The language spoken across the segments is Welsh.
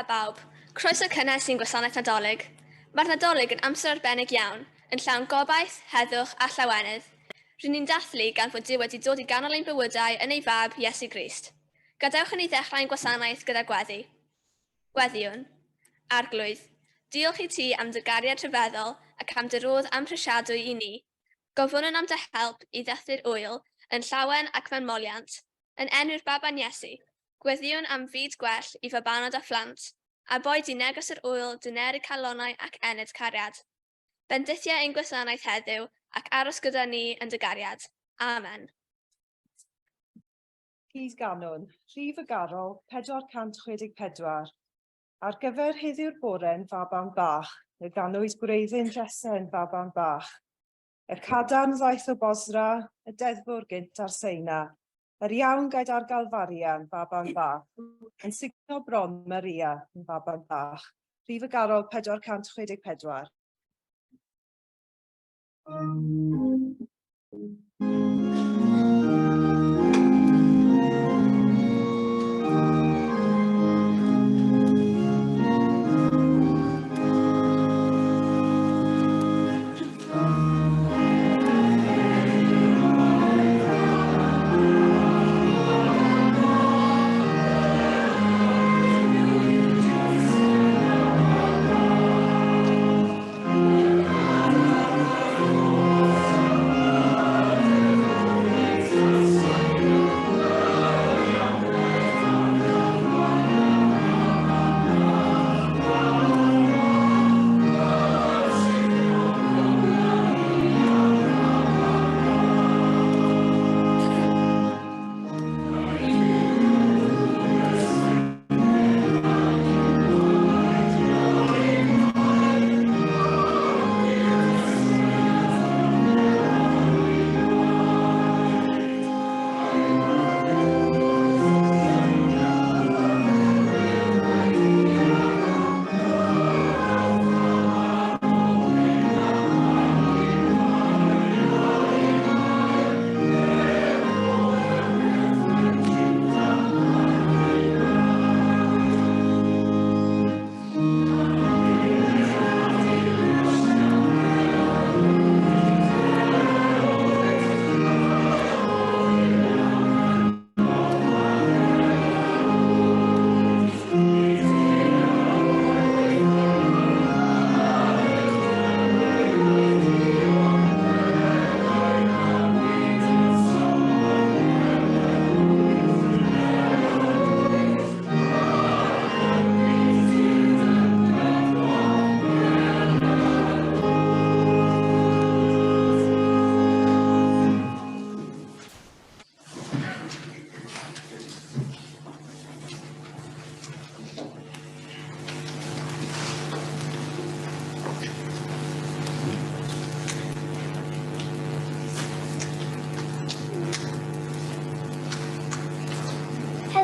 da bawb. Croeso cynnes i'n gwasanaeth Nadolig. Mae'r Nadolig yn amser arbennig iawn, yn llawn gobaith, heddwch a llawenydd. Rŷn ni'n dathlu gan fod Duw wedi dod i ganol ein bywydau yn ei Fab, Iesu Grist. Gadewch i ni ddechrau ein gwasanaeth gyda gweddi. Gweddïwn. Arglwydd, diolch i ti am dy gariad rhyfeddol ac am dy rodd amhrisiadwy i ni. Gofynnwn am dy help i ddathlu'r ŵyl yn llawen ac mewn moliant. Yn enw'r baban Iesu, gweddïwn am fyd gwell i fabanod a phlant, a boed i neges yr ŵyl dyneru calonnau ac ennyd cariad. Bendithia ein gwasanaeth heddiw ac aros gyda ni yn dy gariad. Amen. Cyd ganwn, rhif y garol, 464. Ar gyfer heddiw'r bore'n faban bach, y ganwyd gwreiddyn Jese'n faban bach. Y cadarn ddaeth o Bosra, y deddfwr gynt ar Seina, yr iawn gaed ar Galfaria yn faban bach, yn sugno bron Maria yn faban bach. Rhif y garol 464.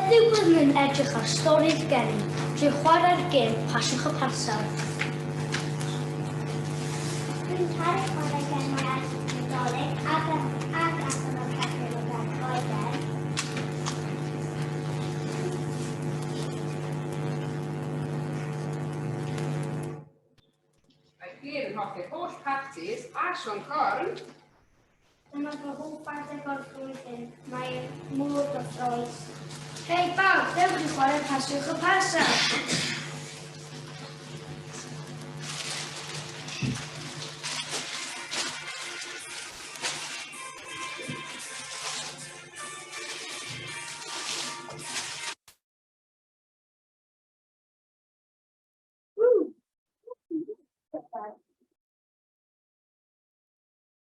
Heddiw byddwn yn edrych ar stori'r geni drwy chwarae'r gêm Pasiwch y Parsel. Dwi'n caru chwarae gemau ar Nadolig ac ac allan o'r cegin o dan goeden. Mae Fflur yn hoffi'r holl partis a Siôn Corn. Dyma fy hoff adeg o'r flwyddyn. Mae mor gyffrous. Hei bawb, dewch i chwarae Pasiwch y Parsel!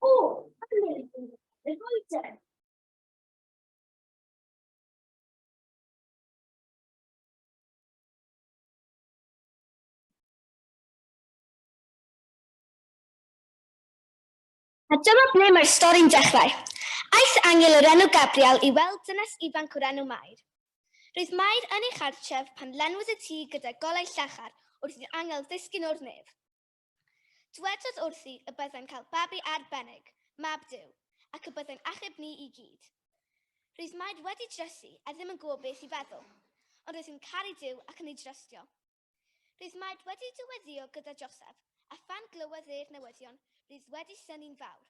O, amazing! Y goeden! A dyma ble mae'r stori'n dechrau. Aeth angel o'r enw Gabriel i weld dynes ifanc o'r enw Mair. Roedd Mair yn ei chartref pan lenwyd y tŷ gyda golau llachar wrth i'r angel ddisgyn o'r nef. Dwedodd wrthi y byddai'n cael babi arbennig, mab Duw, ac y byddai'n achub ni i gyd. Roedd Mair wedi drysu a ddim yn gwybod beth i feddwl, ond roedd hi'n caru Duw ac yn ei drystio. Roedd Mair wedi dyweddïo gyda Joseph, a phan glywodd e'r newyddion, roedd wedi synnu'n fawr.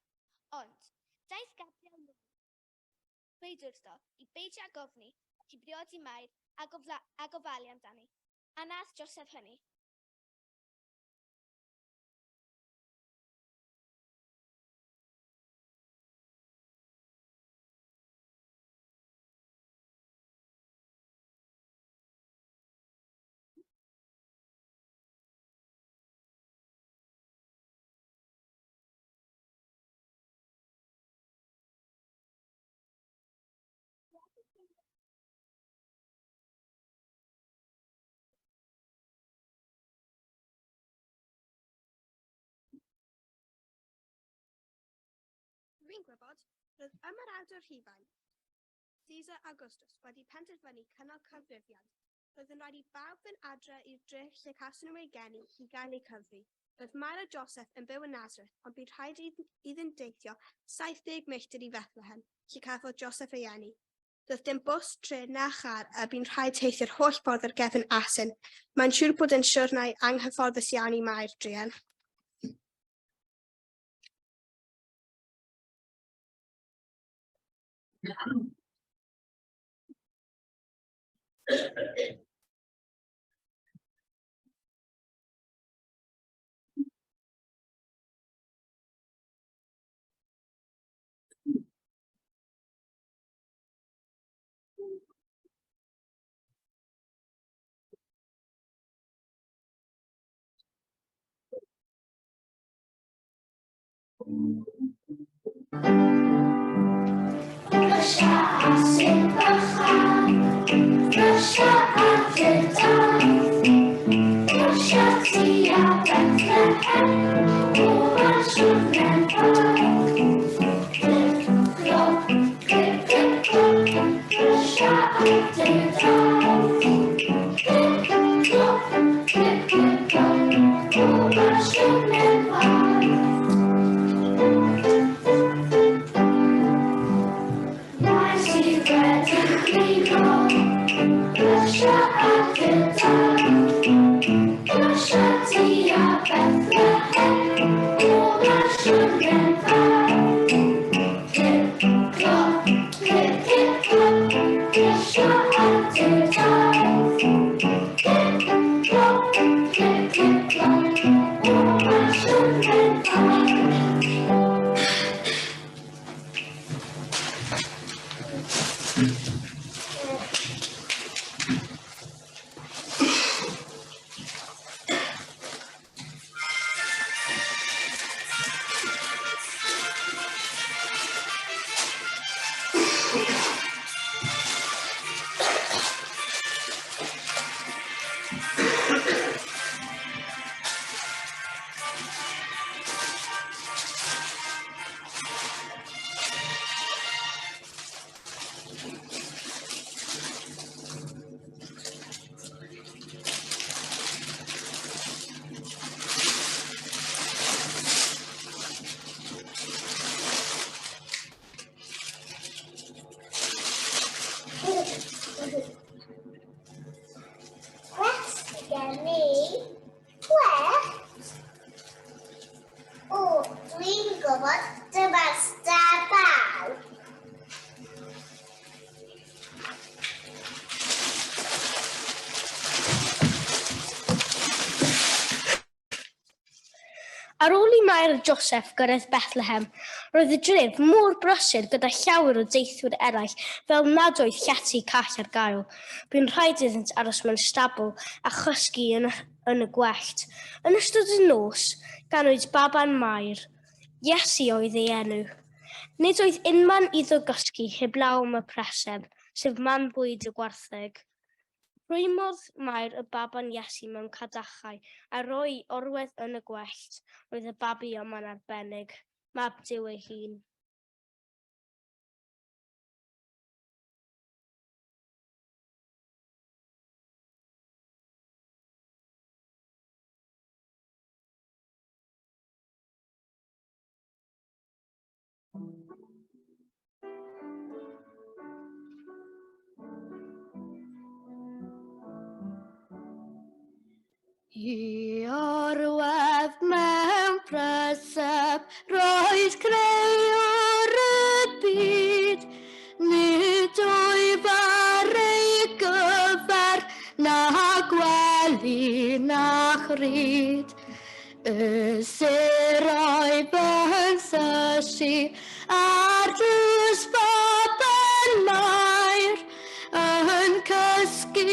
Ond, daeth Gabriel nôl a dweud wrtho i beidio ag ofni ac i briodi Mair a, gofla, a gofalu amdani. A nath Joseph hynny. Dwi'n gwybod, roedd ymerawdwr Rhufain, Caesar Augustus, wedi penderfynu cynnal cyfrifiad. Roedd yn rhaid i bawb fynd adre i'r dre lle cawson nhw eu geni i gael eu cyfri. Roedd Mair a Joseph yn byw yn Nazareth, ond bu'n rhaid iddynt deithio 70 milltir i Fethlehem, lle cafodd Joseph ei eni. Doedd dim bws, trên na char, a bu'n rhaid teithio'r holl ffordd ar gefn asyn. Mae'n siŵr bod yn siwrnai anghyfforddus iawn i Mair, druan. Brysia asyn bychan, brysia ar dy daith, brysia tua Bethlehem, o ar siwrne faith. Glip, glop, glip, glip, glop, brysia ar dy daith. Glip, glop, glip, glip, glop, o ar siwrne faith. Mae sydd wedi blino, brysia ar dy daith, brysia tua Bethlehem, o ar siwrne faith. Clip, clop, clip, clip, clop, brysia ar dy daith. Clip, clop, clip, clip, clop, o ar siwrne faith. Gwell gen i. Gwell? O, dwi'n gwybod, dyma'r stabal. Ar ôl i Mair a Joseph gyrraedd Bethlehem, roedd y dref mor brysur gyda llawer o deithwyr eraill fel nad oedd llety call ar gael. Bu'n rhaid iddynt aros mewn stabl a chysgu yn y, yn y gwellt. Yn ystod y nos, ganwyd baban Mair. Iesu oedd ei enw. Nid oedd unman iddo gysgu heblaw am y preseb, sef man bwyd y gwartheg. Rhwymodd Mair y baban Iesu mewn cadachau a rhoi i orwedd yn y gwellt. Roedd y babi yma'n arbennig, mab Duw ei hun. I orwedd mewn preseb roedd creuwr y byd, nid oedd ar ei gyfer na gwely na chryd. Y sir oedd yn sysi ar drws bob yn Mair, yn cysgu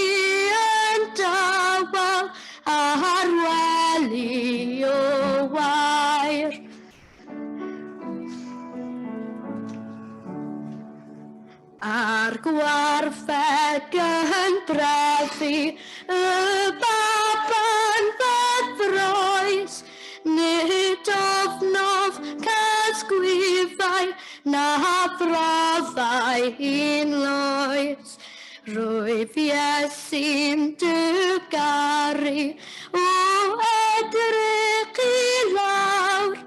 yn dawel ar wely o wair. A'r gwartheg yn brefu, y baban ddyfroes, nid ofnodd casgwyfau na broddau un loes. Rwyf Iesu'n dy garu, o edrych i lawr,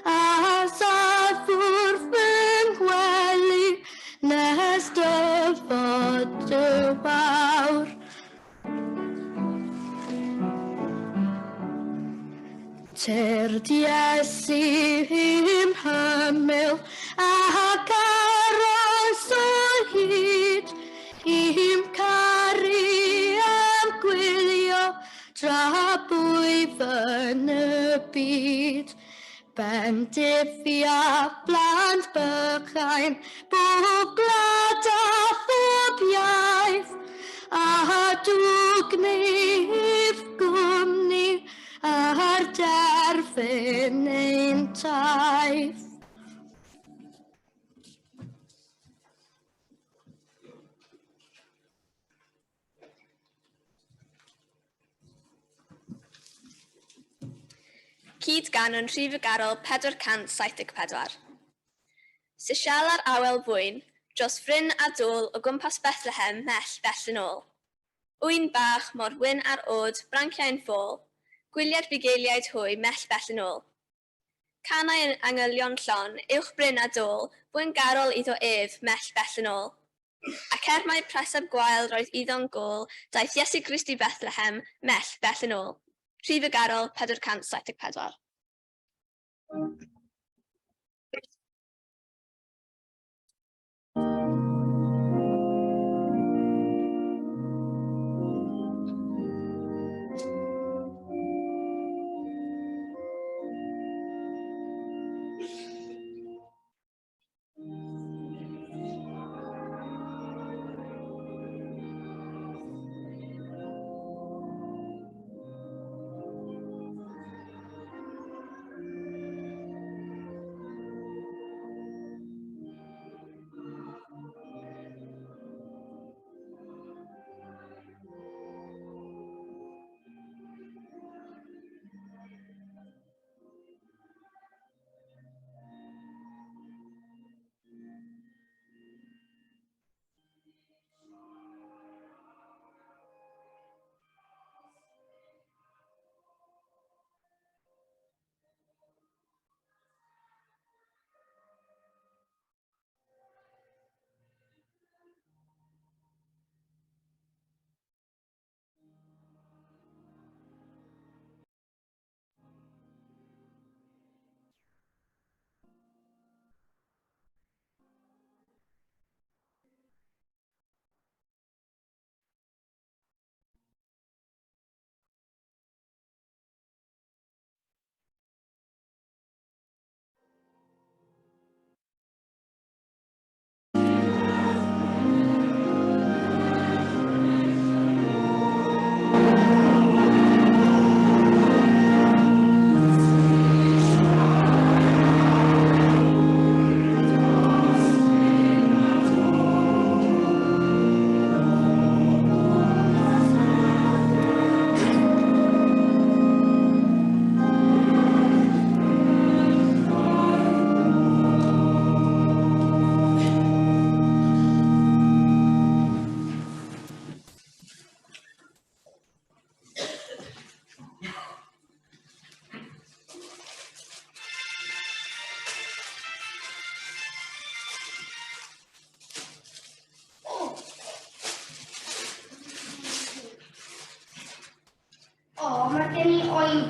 a saf wrth fy ngwely, nes dyfod y wawr. Tyrd Iesu i'm hymyl ac aros o hyd, i'm caru am gwylio tra bwyf yn y byd. Bendithia blant bychain, bob gwlad a phob iaith, a dwg ni i'th gwmni ar derfyn ein taith. Cyd-ganwn rhif y garol 474. Sisial ar awel fwyn, dros fryn a dôl o gwmpas Bethlehem mell bell yn ôl. Ŵyn bach mor wyn â'r ôd, branciau'n ffôl, gwyliau'r bugeiliaid hwy mell bell yn ôl. Canai yn angylion llon, uwch bryn a dôl, fwyn garol iddo ef, mell bell yn ôl. Ac er mai preseb gwael roedd iddo'n gôl, daeth Iesu Grist i Bethlehem, mell bell yn ôl. Rhif y garol, 474.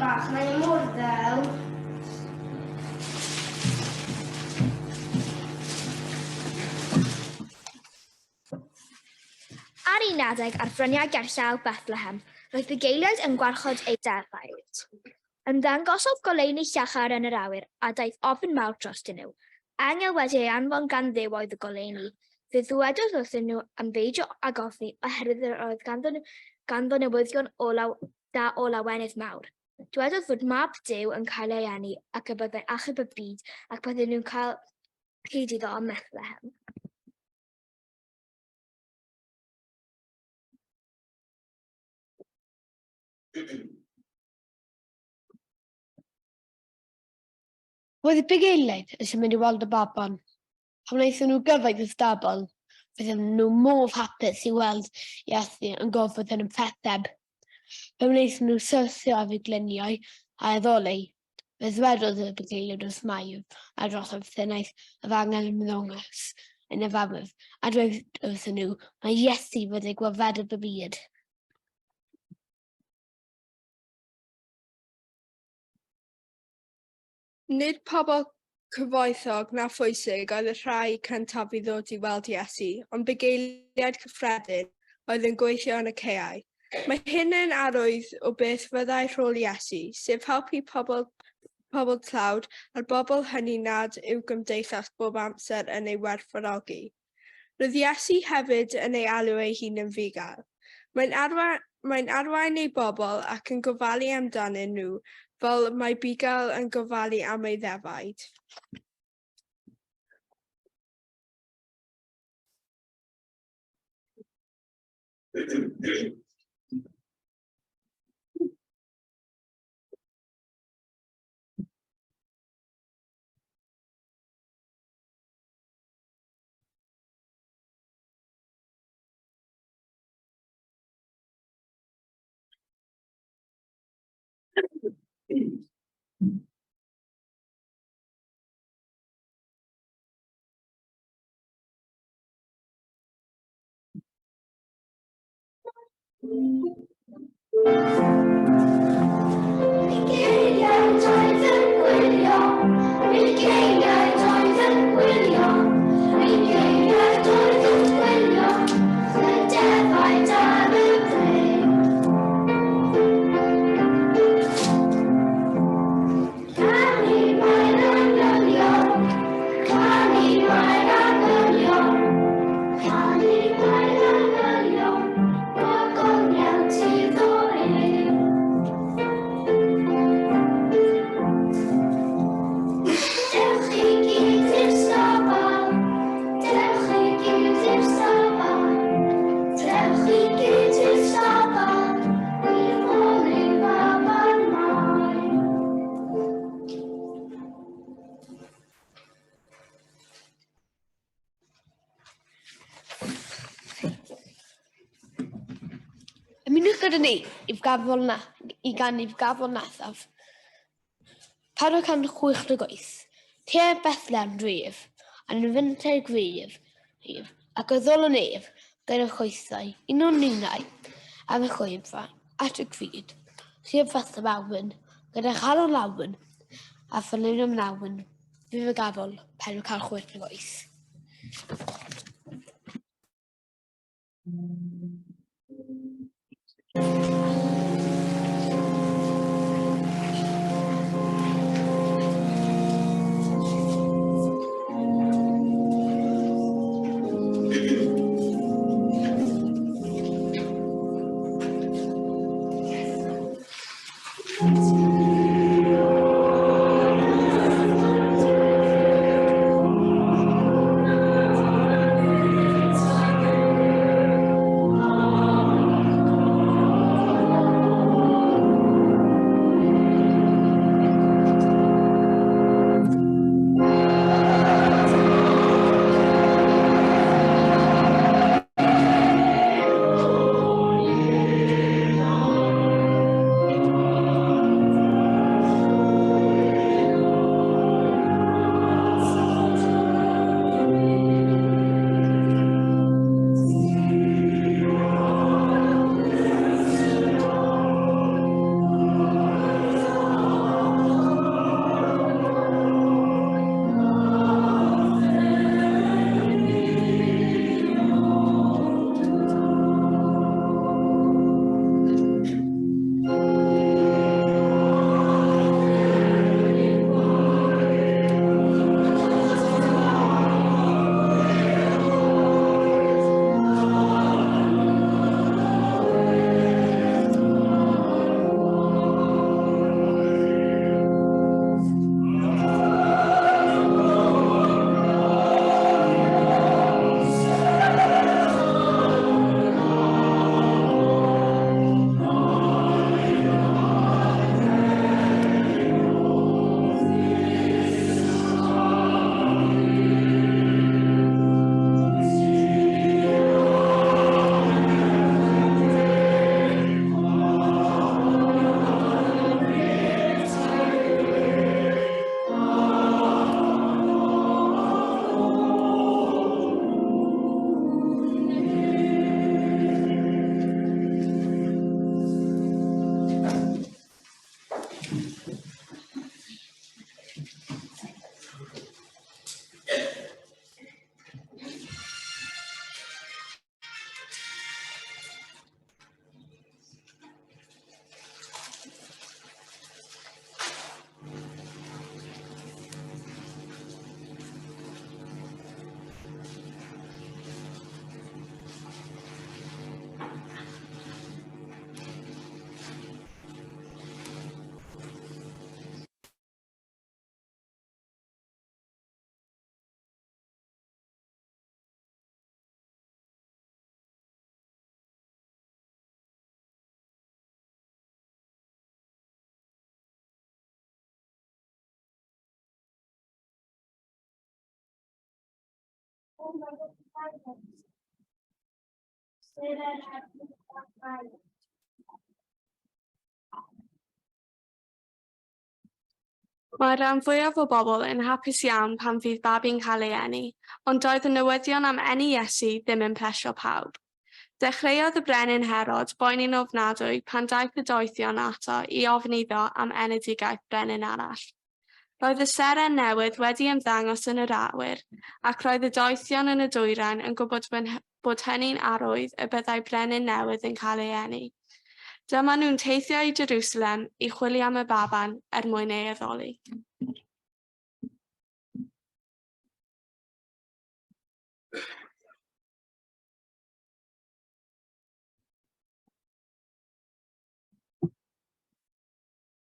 bach, mae e mor ddel. Ar un adeg ar fryniau gerllaw Bethlehem, roedd bugeiliaid yn gwarchod eu defaid. Ymddangosodd goleuni llachar yn yr awyr, a daeth ofn mawr drostyn nhw. Angel wedi ei anfon gan Dduw oedd y goleuni. Fe ddywedodd wrthyn nhw am beidio ag ofni, oherwydd yr oedd ganddo, ganddo newyddion o law, da o lawenydd mawr. Dywedodd fod mab Duw yn cael ei eni ac y byddai'n achub y byd ac bydden nhw'n cael hyd iddo ym Methlehem. Roedd y bugeiliaid eisiau mynd i weld y baban. Pan wnaethon nhw gyfaedd y stabl, roedden nhw mor hapus i weld Iesu yn gorfod yn y petheb. Fe wnaethon nhw syrthio ar eu gliniau a addoli. Fe ddwedodd y bugeiliaid wrth Mair a Joseph fe wnaeth yr angel ymddangos yn y fawr a dweud wrthyn nhw mai Iesu fyddai gwaredwr y byd. Nid pobl cyfoethog na phwysig oedd y rhai cyntaf i ddod i weld Iesu, ond bugeiliaid cyffredin oedd yn gweithio yn y caeau. Mae hyn yn arwydd o beth fyddai rhôl Iesu, sef helpu pobl, pobl tlawd a'r bobl hynny nad yw gymdeithas bob amser yn ei werthfawrogi. Roedd Iesu hefyd yn ei alw ei hun yn fugail. Mae'n arwain, mae'n arwain ei bobl ac yn gofalu amdanyn nhw fel mae bugail yn gofalu am ei ddefaid. Bugeiliaid oedd yn gwylio, bugeiliaid oedd yn gwylio, bugeiliaid oedd yn gwylio, y defaid ar y bryn. Canu mae'r angylion, canu mae'r angylion, canu mae'r angylion, gogoniant iddo ef. Dewch i gyd i'r stabal, dewch i gyd i'r stabal, dewch i gyd i'r stabal, i foli'r baban main. Ymunwch gyda ni i gafol na, i ganu gafol nesaf. 468. Tua Bethlehem rwyf, a'n fynter gryf, rwyf, ac addolwn ef gyda chroesau, un o'n ninnau, am y chwyrfa, at y cryd, tua Bethlehem awen, gyda chalon lawen, a ffynnon lawen, fydd y gafol, 468. Mae'r rhan fwyaf o bobl yn hapus iawn pan fydd babi'n cael ei eni, ond doedd y newyddion am eni Iesu ddim yn plesio pawb. Dechreuodd y brenin Herod boeni'n ofnadwy pan daeth y doethion ato i ofyn iddo am enedigaeth brenin arall. Roedd y seren newydd wedi ymddangos yn yr awyr, ac roedd y doethion yn y dwyrain yn gwybod bod hynny'n arwydd y byddai brenin newydd yn cael ei eni. Dyma nhw'n teithio i Jerusalem i chwilio am y baban er mwyn ei addoli.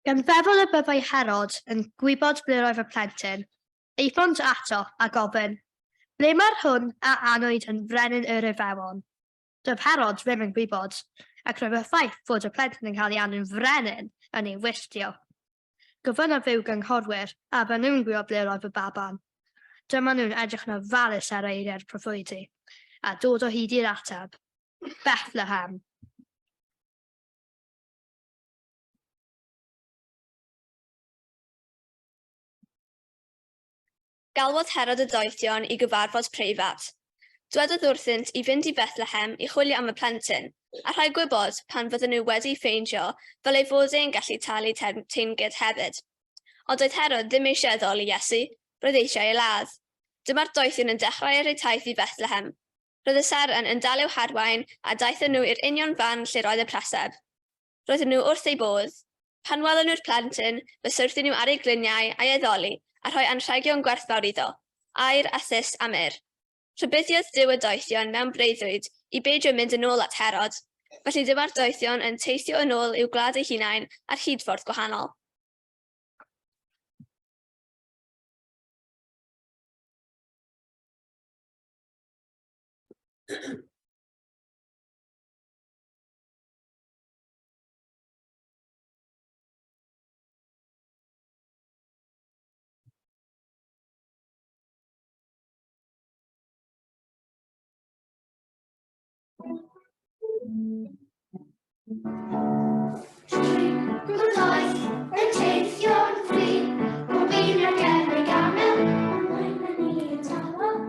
Gan feddwl y byddai Herod yn gwybod ble roedd y plentyn, aethont ato a gofyn, Ble mae'r hwn a anwyd yn frenin yr Iddewon? Doedd Herod ddim yn gwybod, ac roedd y ffaith fod y plentyn yn cael ei anw'n frenin yn ei wylltio. Gofynnodd i'w gynghorwyr a fydden nhw'n gwybod ble roedd y baban. Dyma nhw'n edrych yn ofalus ar eiriau'r proffwydi, a dod o hyd i'r ateb, Bethlehem! Galwodd Herod y doethion i gyfarfod preifat. Dwedodd wrthynt i fynd i Bethlehem i chwilio am y plentyn, a rhoi gwybod pan fydden nhw wedi'i ffeindio fel ei fod e'n gallu talu teyrnged hefyd. Ond doedd Herod ddim eisiau addoli Iesu, roedd eisiau ei ladd. Dyma'r doethion yn dechrau ar eu taith i Bethlehem. Roedd y seren yn dal i'w harwain a daethon nhw i'r union fan lle roedd y preseb. Roedden nhw wrth eu bodd. Pan welon nhw'r plentyn, fe syrthion nhw ar eu gliniau a'i addoli a rhoi anrhegion gwerthfawr iddo, aur a thus a myrr. Rhybuddiodd Duw y doethion mewn breuddwyd i beidio mynd yn ôl at Herod, felly dyma'r doethion yn teithio yn ôl i'w gwlad eu hunain ar hyd ffordd gwahanol. Gwrthoedd yn teithio'n fri, bob un ar gefn ei gamel, ymlaen â ni yn tawel.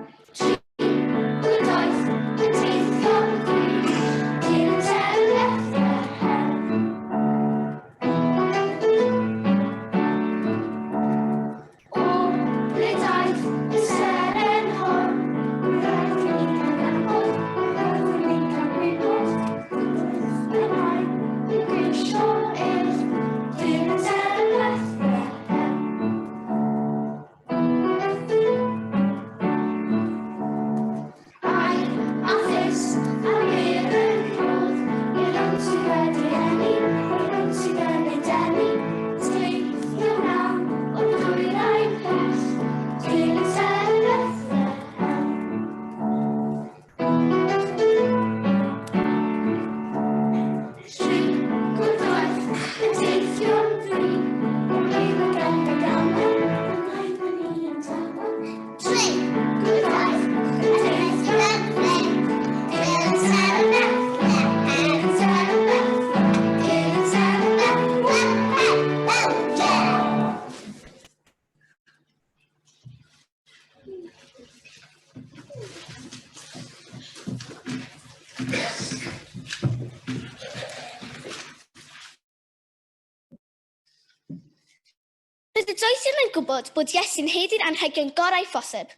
Roedd y doethur yn gwybod bod Iesu'n haeddu'r anrhegion gorau phosib.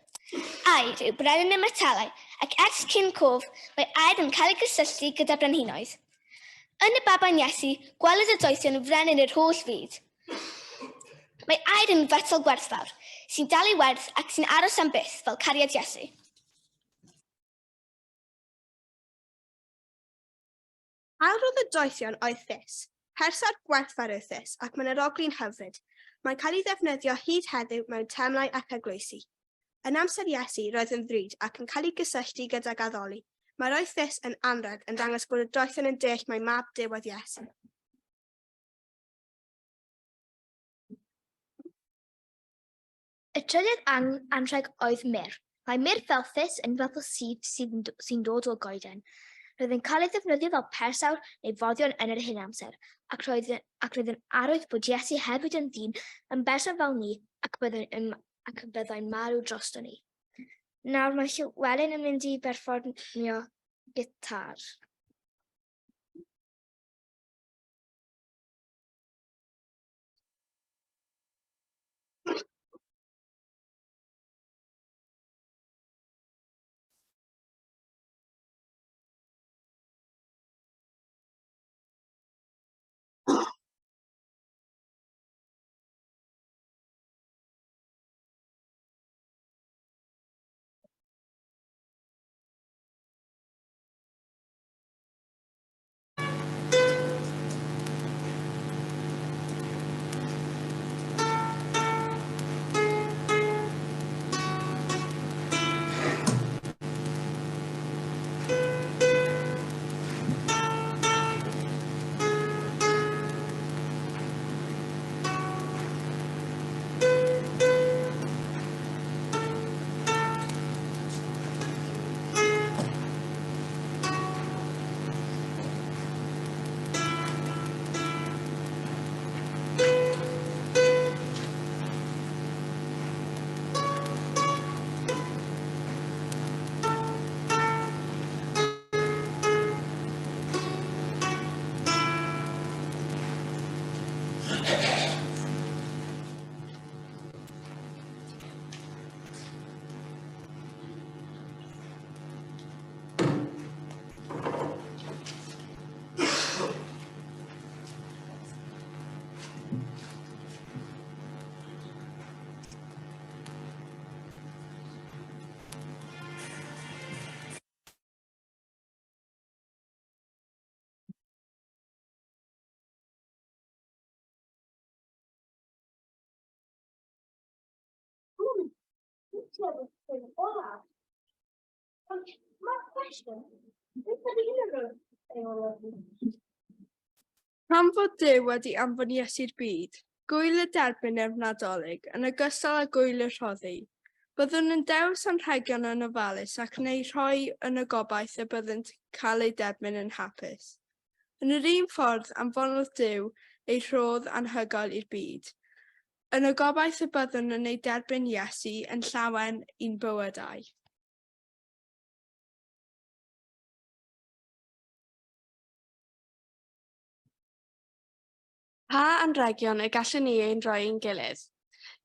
Aur yw brenin y metelau, ac ers cyn cof, mae aur yn cael ei gysylltu gyda brenhinoedd. Yn y baban Iesu, gwelodd y doethion frenin yr holl fyd. Mae aur yn fetel gwerthfawr, sy'n dal ei werth ac sy'n aros am byth fel cariad Iesu. Ail rodd y doethion oedd thus. Persawr gwerthfawr yw thus, ac mae'n arogli'n hyfryd. Mae'n cael ei ddefnyddio hyd heddiw mewn temlau ac eglwysi. Yn amser Iesu, roedd yn ddrud ac yn cael ei gysylltu gydag addoli. Mae rhoi thus yn anrheg yn dangos bod y doethion yn deall mai mab Duw oedd Iesu. Y trydydd anrheg oedd myrr. Mae mur felthus yn fath o sudd sydd yn sy'n dod o goeden. Roedd yn cael ei ddefnyddio fel persawr neu foddion yn yr hen amser, ac roedd, ac roedd yn arwydd bod Iesu hefyd yn ddyn, yn berson fel ni, ac byddai'n ac y byddai'n marw drosto ni. Nawr mae Llywelyn yn mynd i berfformio gitar. Pam fod Duw wedi anfon Iesu'r byd, gŵyl y derbyn ef Nadolig, yn ogystal â gŵyl y rhoddi. Byddwn yn dewis anrhegion yn ofalus ac yn eu rhoi yn y gobaith y byddent cael eu derbyn yn hapus. Yn yr un ffordd, anfonodd Duw ei rhodd anhygoel i'r byd, yn y gobaith y byddwn yn ei derbyn Iesu yn llawen i'n bywydau. Pa anrhegion y gallwn ni ein rhoi i'n gilydd?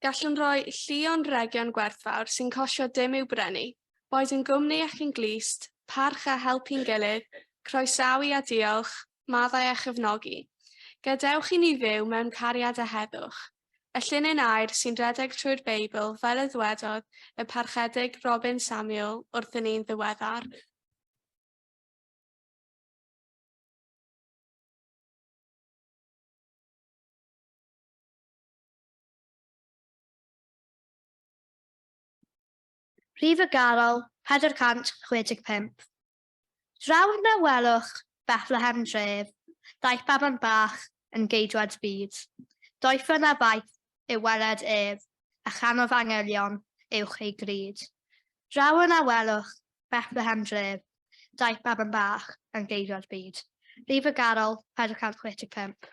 Gallwn roi llu o anrhegion gwerthfawr sy'n costio dim i'w brynu, boed yn gwmni ac yn glust, parch a helpu'n gilydd, croesawu a diolch, maddau a chefnogi. Gadewch i ni fyw mewn cariad a heddwch. Y llinyn aur sy'n rhedeg trwy'r Beibl fel y ddwedodd y Parchedig Robin Samuel wrthyn ni'n ddiweddar. Rhif y Garol, 465. Draw na welwch Bethlehem dref, daeth baban bach yn geidwad byd. Doeth na faith i'w weled ef, a chanodd angylion uwch ei gryd. Draw na welwch Bethlehem dref, daeth baban bach yn geidwad byd. Rhif y Garol, 465.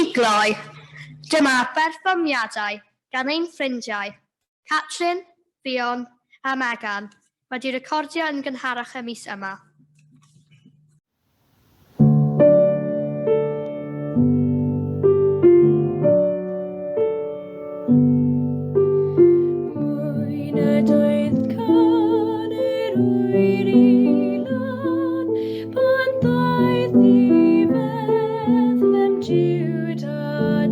I gloi, dyma berfformiadau gan ein ffrindiau Catrin, Ffion a Megan wedi recordio yn gynharach y mis yma. Mwy na doedd can yr wyr i lan, pan ddaeth i Fethlem Juda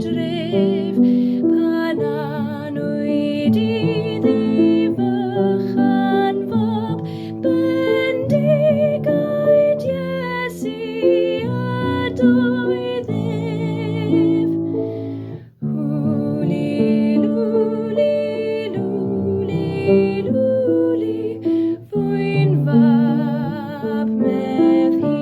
dref, pan anwyd iddi fychan fab, bendigaid Iesu ydoedd ef. Hwli lwli lwli lwli, fwy'n fab medd hi.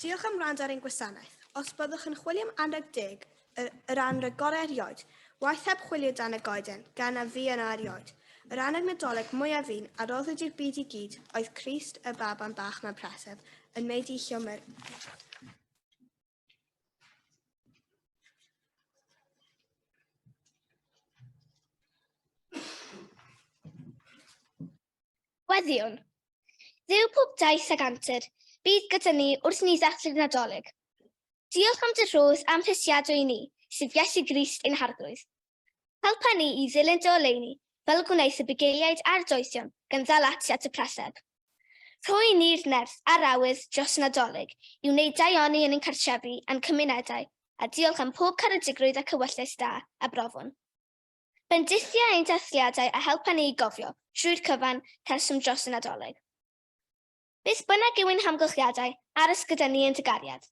Diolch am wrando ar ein gwasanaeth. Os byddwch yn chwilio am anrheg deg, yr, yr anrheg gorau erioed, waeth heb chwilio dan y goeden, gan na fu yno erioed. Yr anrheg Nadolig mwyaf un a roddwyd i'r byd i gyd oedd Crist y baban bach mewn preseb, yn wneud i llwmr Gweddïwn. Dduw pob daith ag antur, bydd gyda ni wrth ni ddathlu'r Nadolig. Diolch am dy rhodd amhrisiadwy i ni, sef Iesu Grist ein Harglwydd. Helpa ni i ddilyn dy oleuni, fel y gwnaeth y bugeiliaid a'r doethion, gan ddal ati at y preseb. Rho i ni'r nerth a'r awydd dros y Nadolig i wneud daioni yn ein cartrefi a'n cymunedau, a diolch am pob caredigrwydd ac ewyllys da a brofwn. Bendithia ein dathliadau a helpa ni i gofio, trwy'r cyfan, rheswm dros y Nadolig. Beth bynnag yw ein hamgylchiadau, aros gyda ni yn dy gariad.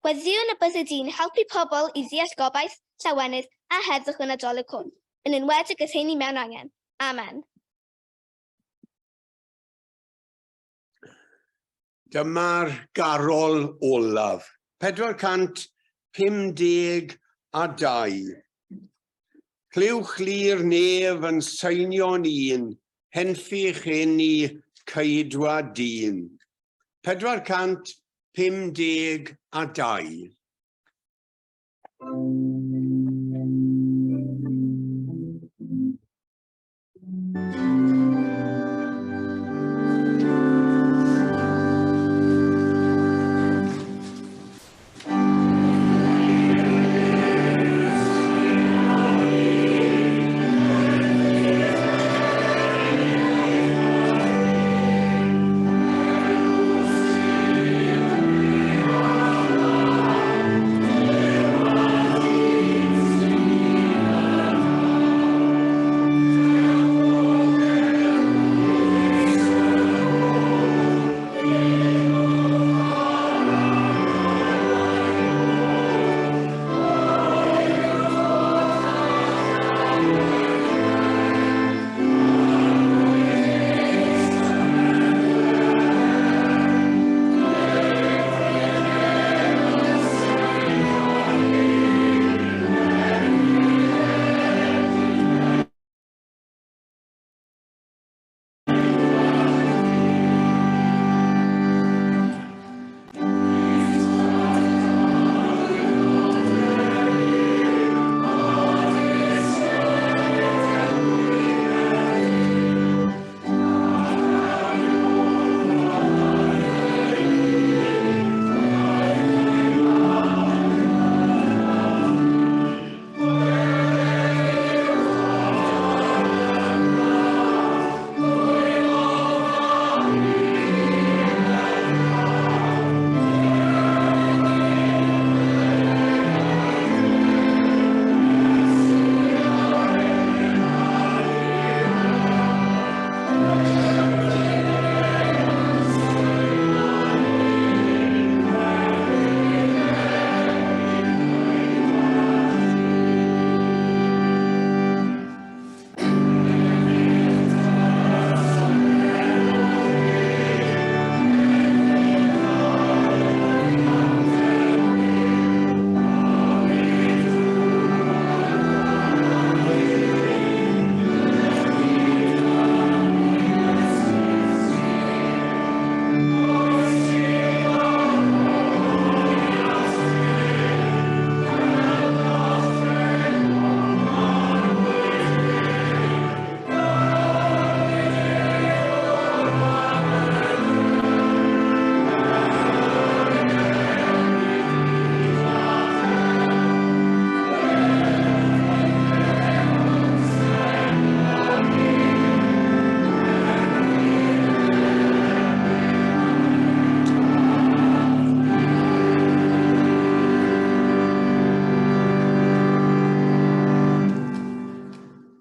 Gweddïwn y byddi di'n helpu pobl i ddeall gobaith, llawenydd a heddwch y Nadolig hwn, yn enwedig y rheini mewn angen. Amen. Dyma'r garol olaf. 452. Clywch lu'r nef yn seinio'n un, henffych eni ceidwad dyn. 452.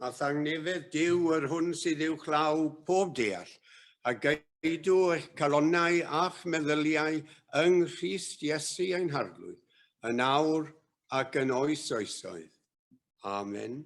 A thangnefedd Duw yr hwn sydd uwchlaw pob deall, a geidw eich calonnau a'ch meddyliau yng Nghrist Iesu ein Harglwydd, yn awr ac yn oes oesoedd. Amen.